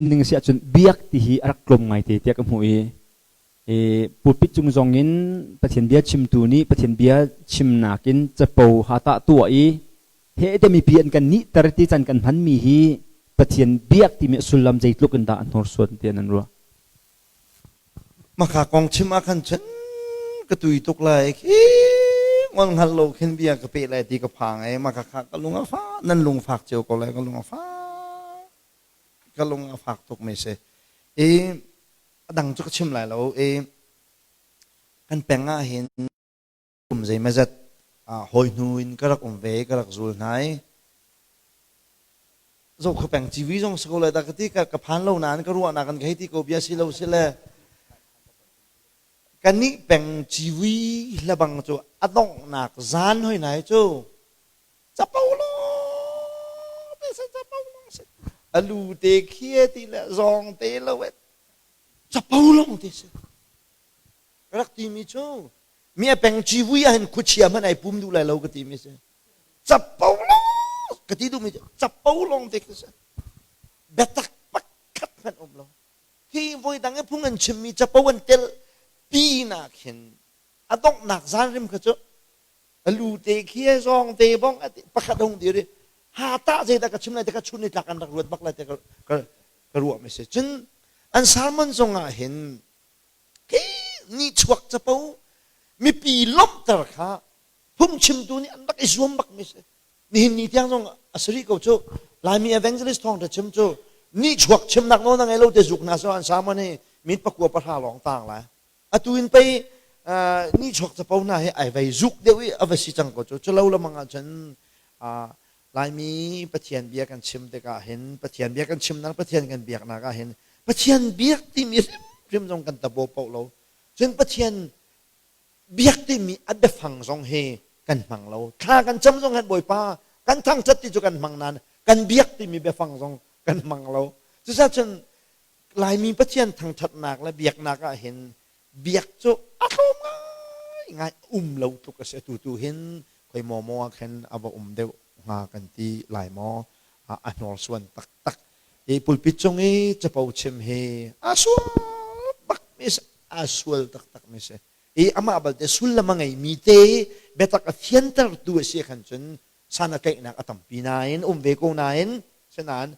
Ning si ahcun biak ti hi a rak tlawm ngaite tiah ka hmuh i pulpit cung zong in Pathian bia chimtu nih Pathian bia chimnak in capo ha tah tuah i he te mipi an kan nihter ti can kan hmanmi hi Pathian biak timi a sullam zeitluk in dah a hnorsuan tiah nan ruah? Maka kong chim ah khan cun ka tui tuk lai khi ngol hngal lo khin bia ka pe lai ti ka phang ai maka kha ka lung a fa nan lung fak cio ko lai ka lung a fa ka lung a fak tuk mi si i a dang cu ka chim lai lo i kan peng ah hin kum zeimazat hawi hnu in ka rak um ve ka rak zul hna i Zohkho peng TV zong si ko lai dah ka ti ka phan lo nain ka ruahnak an ka hei ti ko bia si lo si le kannih peng TV hlabang cu a donghnak zan hoi nai cu capo lawng te si capo lawng si alu te khia ti le zawng te lo e capo lawng te si rak timi cu mi a peng civui ah hin khuachia hmanh ai pum duh lai lo ka timi si capo lawng ka ti duhmi cu capo lawng te khi si biatak pakhat hmanh um lo hi voi dang i phung an chimmi capo an tel pi nak hin a donghnak zan rim kha cu a lu te khi zawng te bong pakhat hung dir i ha tah zeidah ka chim lai te ka chun ni tlak an rak ruat bak lai te ka ruah mi si cun an sermon zong ah hin khi ni chuak capo mipi lawmhter kha phungchimtu nih an rak i zuam bak mi si nihin ni tiang zong a si rih ko cu Laimi evangelist thawng chim cu ni chuak chimnak nawl na ngei lo te zuk hna so an sermon hi min pakua pahra lawng tang lai atu in pei ni chuak capo hna hi ai vei zuk deuh i a va si cang ko cu culo lamang ahcun Laimi Pathian bia kan chim tikah hin Pathian bia kan chimnak Pathian kan biaknak ah hin Pathian biak timi hrimhrim zong kan tabo paoh lo cun Pathian biak timi a biafang zong hi kan hmang lo thla kan cam zong hin Bawipa kan thangṭhat ti cu kan hmang nain kan biak timi biafang zong kan hmang lo cucaah cun Laimi Pathian thangṭhatnak le biaknak ah hin biak cu a tlawm ngaingai um lo tluk a si atu tu hin khoi maw maw ah khin a va um deuh hnga kan ti lai maw a hnorsuan taktak hi pulpit cung i capo chim hi a sual bak mi si a sual taktak mi si i amah balte sullam a ngeimi te biatak a fiantertu a si khan cun san a tlaihnak a tampi nain um ve ko nain sinain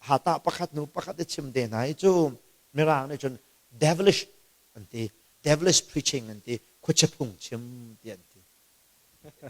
hata pakhat hnu pakhat i chim te hna hi cu mirang nih cun devilish an ti devilish preaching an ti khuachia phung chim ti an ti.